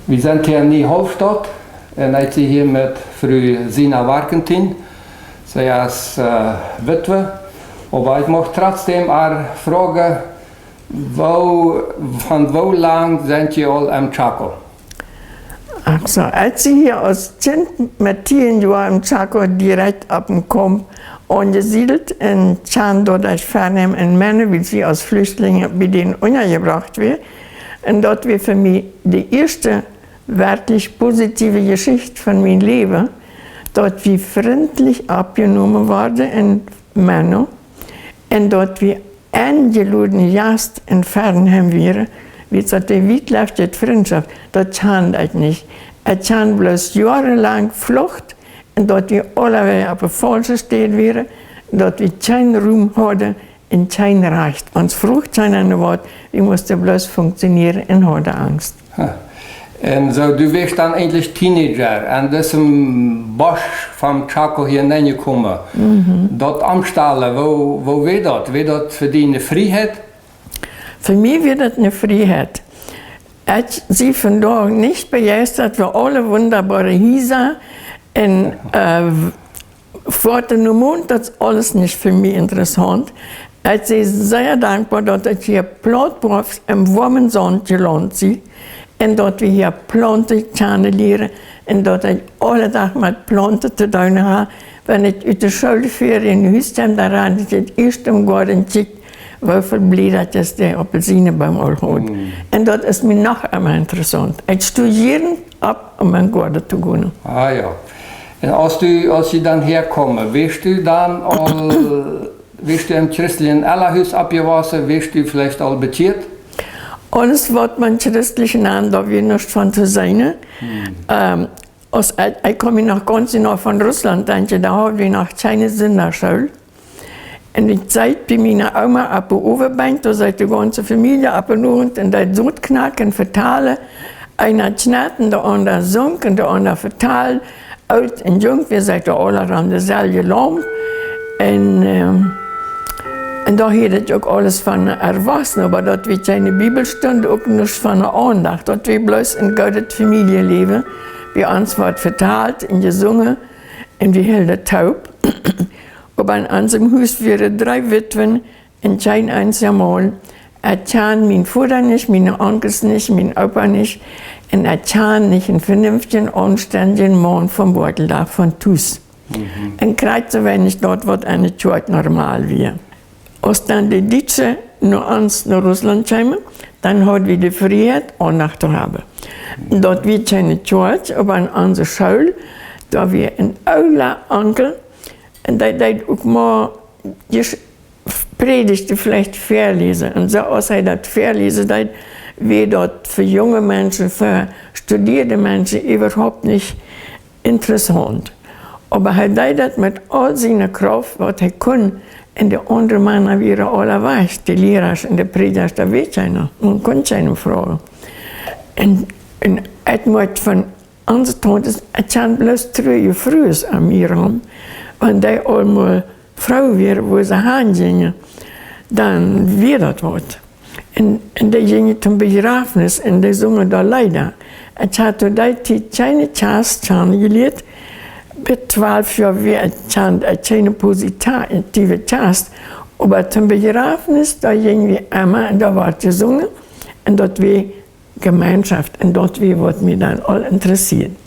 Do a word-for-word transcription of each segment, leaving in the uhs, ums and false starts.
Wie sent hia en Niehofstadt un ekj sie hia met Fru Sina Warkentin. See es, äh, Witwe. Oba ekj mucht trotzdäm äa froagen, woo, von woo lang sent jie aul em Chaco? Ach soo, ekj sie hia aus Kjint met tieen Joa em Chaco direkt opp dän Komp aunjesiedelt un kjand doa daut Veheim en Menno, wiels wie aus Flüchtlinge bie dän unjajebrocht wieren. Un daut wia fa mie de ieeschte werkjlich positive Jeschicht von mien Läwen, daut wie frintlich oppjenomen worden en Menno un daut wie enjelodne Jast en Veheim wieren, wiels daut de wietleftje Frintschoft, daut kjand ekj nich. Ekj kjand bloos joarenlang Flucht un daut wie aulawäajen opp de faulsche Städ wieren, daut wie kjeen Rum hauden un kjeen Rajcht. Ons fruach kjeena no waut, wie musten bloos funktionieren un hauden Angst. Ha. Un soo, du wieescht dan eejentlich Teenager en disen Busch vom Chaco hia nenjekomen. Mhm. Daut omstalen, woo, woo wia daut? Wia daut fa die eene Frieheit? Fa mie wia daut eene Frieheit. Ekj sie vondoag nich bejeistat fa aule wundaboare Hiesa un, äh, Foaten no Mond, daut es aules nich fa mie interessaunt. Ekj sie sea dankboa, daut ekj hia plautboafs em woamen Saunt jelant sie un daut wie hia Plaunten kjanen lieren un daut ekj aule Dach met Plaunten to doonen hab. Wan ekj ut de School fua un no Hus kjeem, dan rand ekj daut ieescht em Goaden un kjikj, woo väl Bläda daut de Aupelsienboom aul haud. Mm. Un daut es mie noch emma interessaunt. Ekj sto jieren opp, om em Goaden to gonen. Ah jo. Un aus du, aus jie dan häakomen, wieescht du dan aul, wieescht du em christlichen Elrenhus oppjewossen, wieescht du veleicht aul bekjieet? Aules, waut maun christlich nant, doa wia nuscht von to seenen. Hm. Ähm, aus ekj, ekj kaun mie noch gaunz jeneiw von Russlaunt denkjen, doa hauden wie noch kjeene Sindachschool. Un ekj saut bie miene Oma opp de Owabenkj, doa saut de gaunze Famielje opp eenen Owent un deed Sot knacken, vetalen. Eena kjnat un de aundra sunk un de aundra vetald. Oolt un junk, wie sauten aula aun deselwje Laump. Un, ähm, un doa hieed ekj uk aules von Erwachsene, oba daut wia kjeene Bibelstund, uk nich von de Aundacht. Daut wia bloos een goodet Famieljeläwen. Bie ons wort vetalt un jesungen un wie hilden toop. Oba en onsem Hus wieren dree Witwen un kjeen eensja Maun. Ekj kjand mienen Voda nich, miene Onkels nich, mienen Opa nich. Un ekj kjand nich eenen venenftjen, aunstendjen Maun von Boakeldach von Tus. Mhm. Un krakjt soo weinich daut, waut enne Kjoakj normal wia. Aus dan de Dietsche no ons, no Russlaunt kjeemen, dan hauden wie de Frieheit, Aundacht to haben. Daut wia kjeene Kjoakj, oba en onse School, doa wia een oola Onkel, un dee deed uk mau jes-, Prädichten veleicht väaläsen. Un soo aus hee daut väaläsen deed, wia daut fa junge Menschen, fa studieede Menschen äwahaupt nich interessaunt. Oba hee deed daut met aul siene Krauft, waut hee kunn. Un de aundre Mana wieren aula wajch. De Lierasch un de Prädjasch, doa wia kjeena. Maun kunn kjeenem froagen. Un, un ekj mott von Onse Tauntes, ekj kjand bloos trurje Frues om mie rom. Wan dee aulmol froagen wieren, wua see han jinjen, dan wia daut waut. Un, un dee jinjen tom Bejrafnis un dee sungen doa Leeda. Ekj haud to dee Tiet kjeene Kjast kjanen jelieet. Bat twalf Joa wia ekj kjand, ekj kjeene posita-, positive Kjast. Oba tom Bejrafnis, doa jinj wie emma un doa wort jesungen. Un daut wia Jemeenschoft, un daut wia waut mie dan aul interessieed.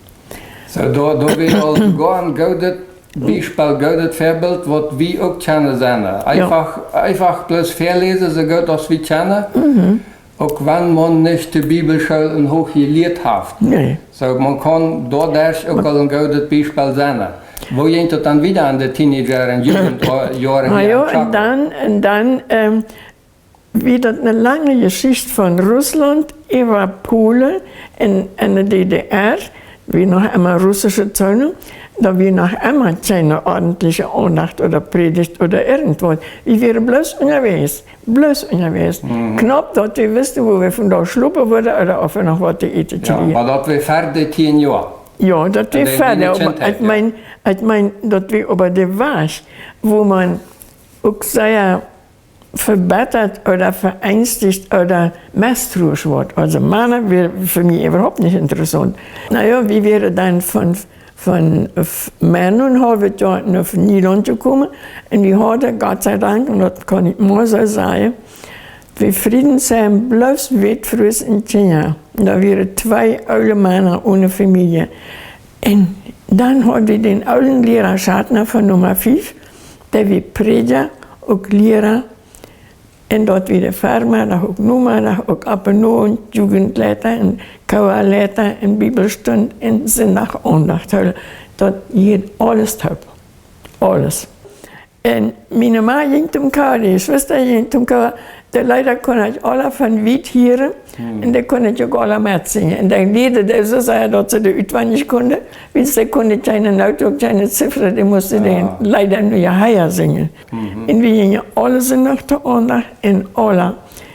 Soo, doa, doa wia aul goa een goodet Biespel, goodet Väabilt, waut wie uk kjennen sennen. Jo. Eefach, eefach bloos väaläsen, soo goot aus wie kjennen. Mhm. Uk wan maun nich de Bibelschool en Huach jelieet haft. Nä. Soo, maun kaun doaderch uk aul een goodet Biespel sennen. Woo jinkj daut dan wieda en de Teenager- un Jugendjoaren hia en Chaco? Na jo, un dan, un dan, ähm, wia daut eene lange Jeschicht von Russlaunt äwa Polen un, un de D D R, wia noch emma russische Zone, doa wia noch emma kjeene ordentliche Aundacht ooda Prädicht ooda irjentwaut. Wie wieren bloos unjawäajes, bloos unjawäajes. Mhm. Knaup daut wie wisten, wua wie vondoag schlopen wudden ooda auf wie noch waut to äten kjrieejen. Jo, oba daut wia ver de tieen Joa. Jo, daut wia ver, oba ekj meen, ekj meen, daut wia äwa dän Wajch, wua maun uk sea vebittat ooda veeensticht ooda mestrusch woat. Aulsoo Mana wia fa mie äwahaupt nich interessaunt. Na jo, wie wieren dan von, von Menno haud wie doa no Nieland jekomen. Un wie hauden, Gott sei Dank, un daut kaun ekj mau soo sajen, wie Friedensheim bloos Wätfrues un Kjinja. Doa wieren twee oole Mana one Famielje. Un dan haud wie dän oolen Liera Schatna von Numma fief, dee wia Prädja, uk Liera. Un daut wia de Väamedach, uk Nomeddach, uk Apenoont, Jugendleita un Koaleita un Bibelstund un Sindach Aundacht hoolen. Daut wia aules toop. Aules. Un miene Ma jinkj toom Koa, de Jeschwista jinjen toom Koa, de Leeda kunn ekj aula von wiet hieren. Un dee kunn ekj uk aula metsinjen. Un dan lieeden dee soo sea, daut see dee utwendich kunnen, wiels dee kunnen kjeene Noot, uk kjeene Ziffa, dee musten dee Leeda nua jeheia sinjen. Un wie jinjen aule Sindach to Aundacht un aula.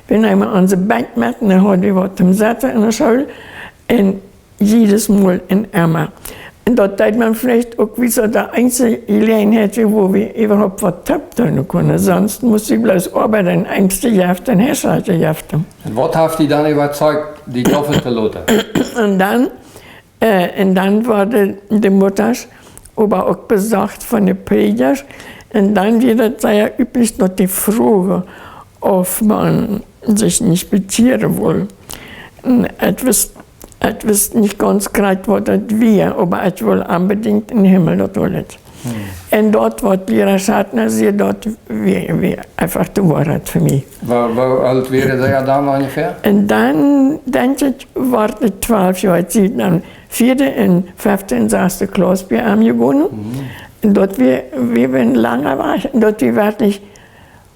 Wie neemen onse Benkj met, un dan hauden wie waut toom Setten enne School. Un jiedes Mol un emma. Un daut deed maun veleicht uk, wiels daut de eensje Jeläajenheit wia, wua wie äwahaupt waut toop doonen kunnen. Sonst musst wie bloos oabeiden un Enjste jeft un Hescha jeft. Un waut haft die dan äwazeicht, die Tofel to loten? Un dan, äh, un dan worden de Muttasch oba uk besocht von de Prädjasch. Un dan wia daut sea üblich, daut dee fruagen, auf maun sikj nich bekjieren wull. Un ekj wist, ekj wist nich gaunz krakjt, waut daut wia, oba ekj wull onbedinjt em Himmel, daut wull ekj. Un daut, waut Liera Schatna säd, daut wia, wia eefach de Woarheit fa mie. Woo, woo oolt wieren see dan onjefäa? Un dan, denkj ekj, wia ekj twalf Joa oolt, aus ekj dan vieede un fefte un sasde Klauss bie am jegonen. Un daut wia, wia een langa Wajch. Un daut wia werkjlich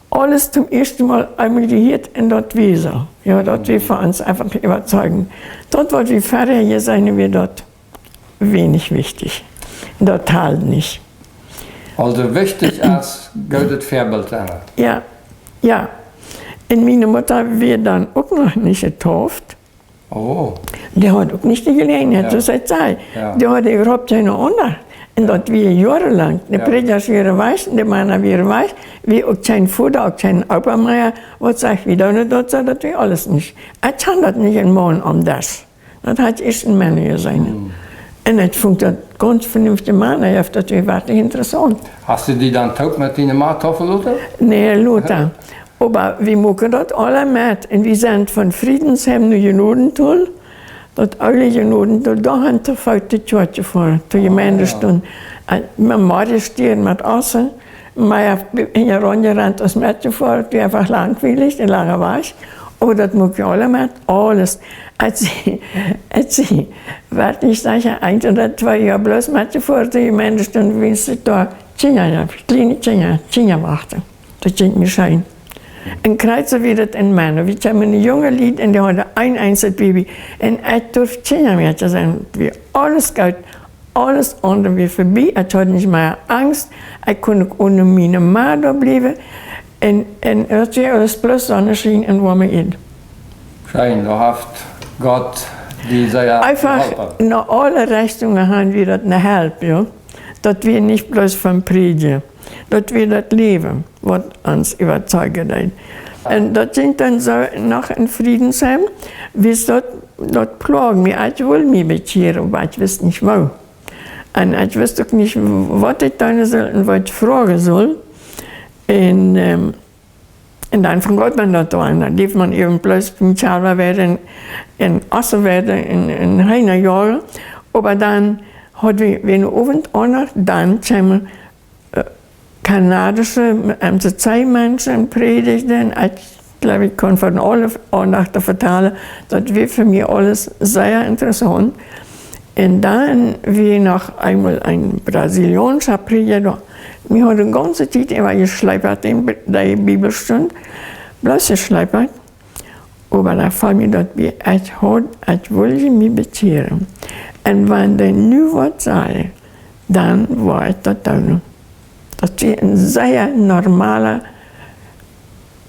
aules toom ieeschten Mol eemol jehieet un daut wia soo. Jo, daut wia fa ons eefach äwazeijent. Daut, waut wie verhäa jeseenen, wia daut weinich wichtich. Daut tald nich. Aulsoo wichtich es goodet Väabilt sennen. Jo, jo. Un miene Mutta wia dan uk noch nich jetauft. Oh. Dee haud uk nich de Jeläajenheit, jo, soo aus ekj säd. Jo. Dee haud äwahaupt kjeene Aundacht. Un daut wia joarelang. De, jo, Prädjasch wieren wajch, de Mana wieren wajch, wia uk kjeen Voda, uk kjeen Opa mea, waut sajcht, wie doonen daut soo, daut wia aules nich. Ekj kaun daut nich, een Maun aum Desch. Daut haud ekj ieescht en Menno jeseenen. Mm. Un ekj funk daut gaunz vernünftich, Mana, ekj funk daut werkjlich interessaunt. Hast du die dan uk met diene Ma Tofel loten? Nä, lota. Oba wie muaken daut aula met. Un wie sent von Friedensheim no Jnodenthol. Daut oole Jnodenthol, doa han to Foot de Kjoakj jefoaren, to, ah, Jemeindestund. Jo. Äh, met Morjestern, met Ossen, mea hinjaraun jerant aus metjefoaren, wia eefach langwielig, de langa Wajch. Oba daut muak ekj aula met, aules. Aus ekj, aus ekj, weet nich, secha eent ooda twee Joa bloos metjefoaren, to Jemeindestund, wiels ekj doa Kjinja, jo, kjliene Kjinja, Kjinja wachten. Daut jinkj mie scheen. Un krakjt soo wia daut en Menno. Wie kjeemen, de junge Lied, un dee hauden een eensjet Baby. Un ekj durf Kjinjamäakje sennen. Wia aules goot, aules aundre wia verbie. Ekj haud nich mea Angst. Ekj kunn uk one miene Ma doa bliewen. Un, un daut wia aules bloos Sonneschien un woame Ied. Scheen, doa haft Gott die sea jeholpen. Eefach no aule Rechtungen han wia daut ne Help, jo. Daut wia nich bloos von Prädjen. Daut wia daut Läwen, waut ons äwazeijen deed. Un daut jinkj dan soo noch en Friedensheim, wiels daut, daut ploagd mie, ekj wull mie bekjieren, oba ekj wist nich woo. Un ekj wist uk nich, waut ekj doonen sull un waut ekj froagen sull. Un, ähm, un dan funk maun daut aun. Dan leef maun äwent bloos biem Kjalwa weiden un, un Ossen weiden un, un Heena joagen. Oba dan haud wie, wie eenen Owent uk noch, dan kjeemen äh, kanadische M C C Menschen prädjen. Ekj jleew, ekj kaun von aule Aundachten vetalen. Daut wia fa mie aules sea interessaunt. Un dan wia noch eemol een brasilianischa Prädja doa. Wie hauden de gaunze Tiet äwa jeschleepat, de, de Bibelstund. Bloos jeschleepat. Oba dan foll mie daut bie, ekj haud, ekj wull mie bekjieren. Un wan dee nu waut säd, dan wull ekj daut doonen. Daut wia een sea normala,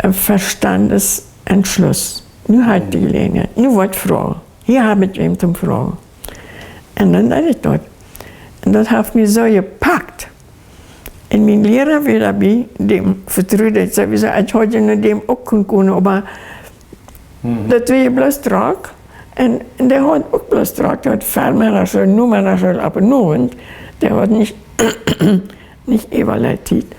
äh, Vestandesentschluss. Nu haud ekj de Jeläajenheit, nu wull ekj froagen. Hia hab ekj wäm toom froagen. Un dan deed ekj daut. Un daut haft mie soo jepakt. Un mien Liera wia doabie, däm vetrud ekj sowieso, ekj haud je no däm uk kunt gonen, oba daut wia je bloos drock. Un, un dee haud uk bloos drock, dee haud Väamedach, Nomeddach, opp dän Owent. Dee haud nich, nich äwaleit Tiet.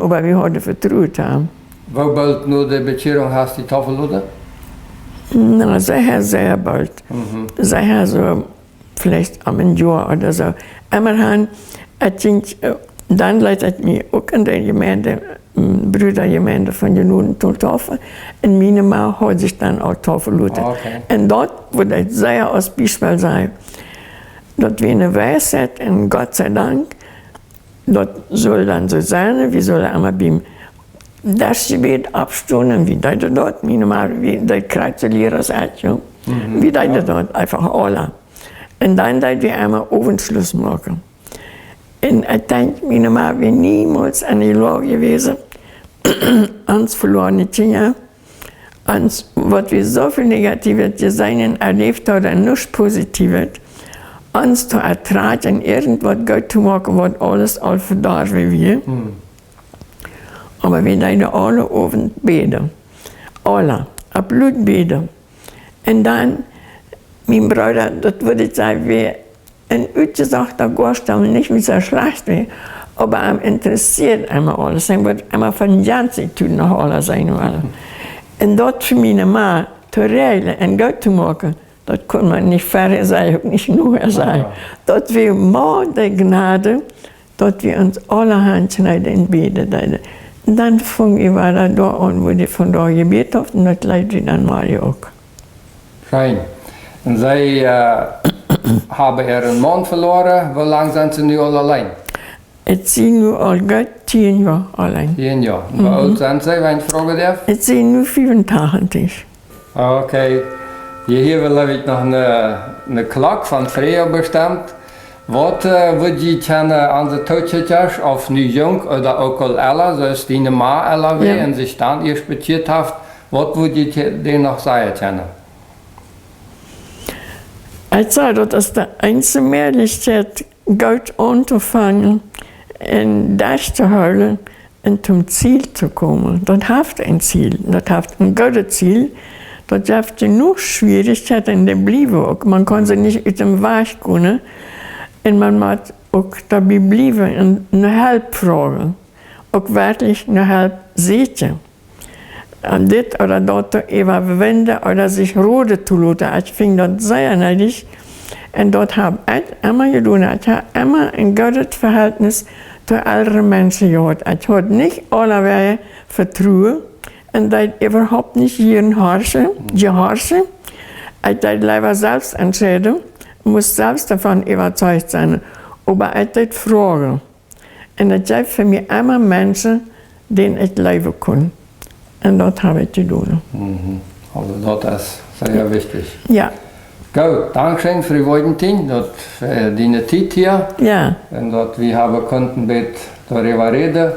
Oba wie hauden vetrut aun am. Woo boolt no de Bekjierunk hast du die taufen loten? Na, sea, sea boolt. Sea soo veleicht om een Joa ooda soo. Emmahan, ekj denkj, äh, dan leet ekj mie uk en de Jemeent, mm, Brudajemeent von Jenoden taufen. Un miene Ma haud sikj dan uk taufen loten. Ah, okay. Un daut, waut ekj sea aus Biespel saj, daut wia eene Weisheit un Gott sei Dank, daut sull dan soo sennen, wie sullen emma biem Deschjebäd oppstonen, un wie deeden daut, miene Ma, wie, dee Kjreizliera, sajcht, jo. Mhm, jo. Wie deeden daut eefach aula. Un dan deeden wie emma Owentschluss moaken. Un ekj denkj, miene Ma wia niemols en de Loag jewast, ons veloarne Kjinja, ons, waut wie soo väl Negatiewet jeseenen un erläft hauden, nuscht Positiewet, ons to ertrakjen, irjentwaut goot to moaken, waut aules aul vedorwen wia. Hm. Oba wie deeden aule Owent bäden. Aula, opp lud bäden. Un dan, mien Brooda, daut wudd ekj sajen, wia een utjesochta Goastommel, nich wiels hee schlajcht wia, oba am interessieed emma aules. Hee wudd emma von Janzi to noch aules seenen wellen. Un daut fa miene Ma to räajlen un goot to moaken, daut kunn eena nich verhäa sajen, uk nich nohäa sajen. Ah, jo. Daut wia mau de Jnod, daut wie ons aula hankjneeden un bäden deeden. Un dan fung wie wada doa aun, wua wie vondoag jebät hauden, un daut leet wie dan mau uk. Scheen. Un see, äh, haben äaren Maun veloaren. Woo lang sent see nu aul auleen? Ekj sie nu aul goot tieen Joa auleen. Tieen Joa. Un woo oolt sent see, wan ekj froagen darf? Ekj sie nu fiefuntachentich. Okay. Hia, hia haben wie, jleew ekj, noch eene, eene Klock von Frejo bestemmt. Waut, äh, wudd jie kjennen aun de Tookjikjasch, auf nu junk ooda uk aul ella, soo aus diene Ma ella wia, jo, un sikj dan ieescht bekjieet haft, waut wudd jie dee noch sajen kjennen? Ekj saj, daut es de eensje Mäajlichkjeit, goot auntofangen un derchtohoolen un toom Ziel to komen. Daut haft een Ziel, daut haft een goodet Ziel. Daut jeft jenuach Schwierichkjeiten un dee bliewen uk. Maun kaun see nich ut däm Wajch gonen. Un maun mott uk doabie bliewen un no Help froagen. Uk werkjlich no Help sieekjen. Aun dit ooda daut to äwawenden ooda sikj roden to loten. Ekj finj daut sea needich. Un daut hab ekj emma jedonen. Ekj hab emma een goodet Vehältnis to aundre Menschen jehaut. Ekj haud nich aulawäajen Vetruen un deed äwahaupt nich jieren horchen, jehorchen. Ekj deed leewa selfst entscheiden, must selfst doavon äwazeicht sennen. Oba ekj deed froagen. Un daut jeef fa mie emma Menschen, dee ekj leewen kunn. Un daut hab ekj jedonen. Mhm. Aulsoo, daut es sea wichtich. Jo. Goot, dankscheen, Fru Weidentin, daut, äh, diene Tiet hia. Jo. Un daut wie haben kunnen een bät doaräwa räden.